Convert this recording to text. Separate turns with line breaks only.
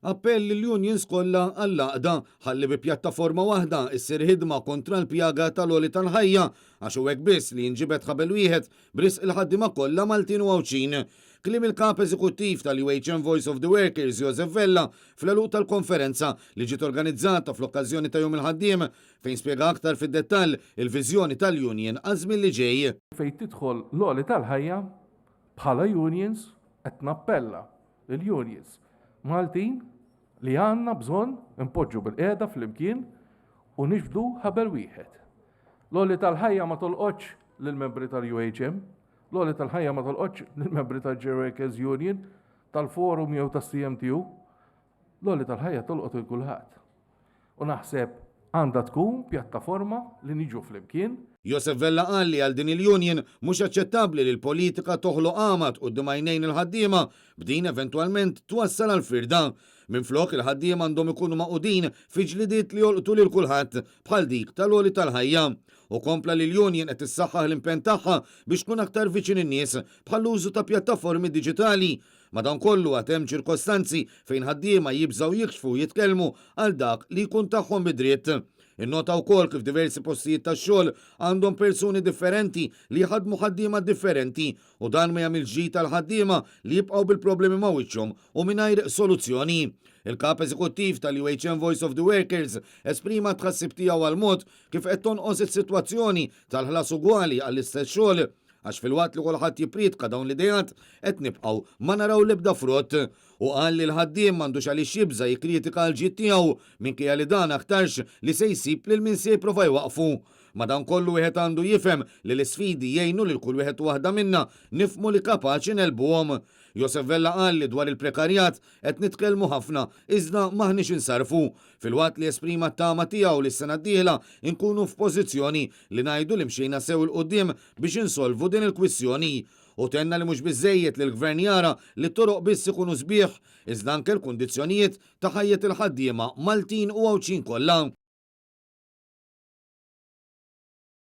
Appell lill-unions kollha għall-għaqda ħalli bi pjattaforma waħda issir ħidma kontra l-pjaga tal-għoli tal-ħajja għax hu hekk biss li jinġibed ħabel wieħed b'risq il-ħaddiema kollha Maltin u Għawdxin. Kliem il-Kap Eżekuttiv tal-UHM Voice of the Workers Josef Vella fl-għeluq tal-konferenza li ġiet organizzata fl-okkażjoni ta' Jum il-Ħaddiem fejn spjega aktar fid-dettall il-viżjoni tal-union għaż-żmien li ġej.
Fejn tidħol l-għoli tal-ħajja, bħala unions qed nappella lill-unions Maltin li għandna bżonn inpoġġu bilqiegħda flimkien u niġbdu ħabel wieħed. L-għoli tal-ħajja ma tolqotx lill-membri tal-UHM, l-għoli tal-ħajja ma tolqotx lill-membri tal-Workers Union, tal-Forum jew tas-CMTU. L-għoli tal-ħajja tolqot il kulħadd. U naħseb għandha tkun pjattaforma li niġu flimkien.
Josef Vella qal li għal din il-union mhux aċċettabbli li l-politika toħloq għamad quddiem għajnejn il-ħaddiema, b'din eventwalment twassal għal firda. Minflok, il-ħaddiema għandhom ikunu magħqudin fi ġlidiet li jolqtu lil kulħadd, bħal dik tal-għoli tal-ħajja. Hu kompla li l-union qed issaħħaħ l-impenn tagħha biex tkun aktar viċin in-nies, bħall-użu ta' pjattaformi diġitali. Madankollu għad hemm ċirkostanzi fejn ħaddiema jibżgħu jikxfu u jitkellmu għal dak li jkun tagħhom bi dritt. Innota wkoll kif diversi postijiet tax-xogħol għandhom persuni differenti li jħaddmu ħaddiema differenti u dan ma jagħmilx ġid għall-ħaddiema li jibqgħu bil-problemi ma' wiċċhom u mingħajr soluzzjoni. Il-Kap Eżekuttiv tal-UHM Voice of the Workers esprima t-tħassib tiegħu għall-mod kif qed tonqos is-sitwazzjoni tal-ħlas ugwali għall-istess xogħol Għax filwaqt li kulħadd jipprietka dawn l-ideat, qed nibqgħu ma naraw l-ebda frott. Hu qal li l-ħaddiem m'għandux għaliex jibża' jikkritika għall-ġid tiegħu, minkejja li dan aktarx li se jsib lil min se jipprova jwaqqfu. Madankollu wieħed għandu jifhem li l-isfidi jgħinu lil kull wieħed u waħda minna nifhmu li kapaċi negħlbuhom. Josef Vella qal li dwar il-prekarjat qed nitkellmu ħafna iżda m'aħniex insarrfu. Filwaqt li esprima t-tama tiegħu li s-sena d-dieħla nkunu f'pożizzjoni li ngħidu li mxejna sew 'il quddiem biex insolvu din il-kwistjoni. Hu tenna li mhux biżżejjed li l-Gvern jara li t-toroq biss ikunu sbieħ, iżda anke l-kundizzjonijiet ta' ħajjet il-ħaddiema Maltin u Għawdxin kollha.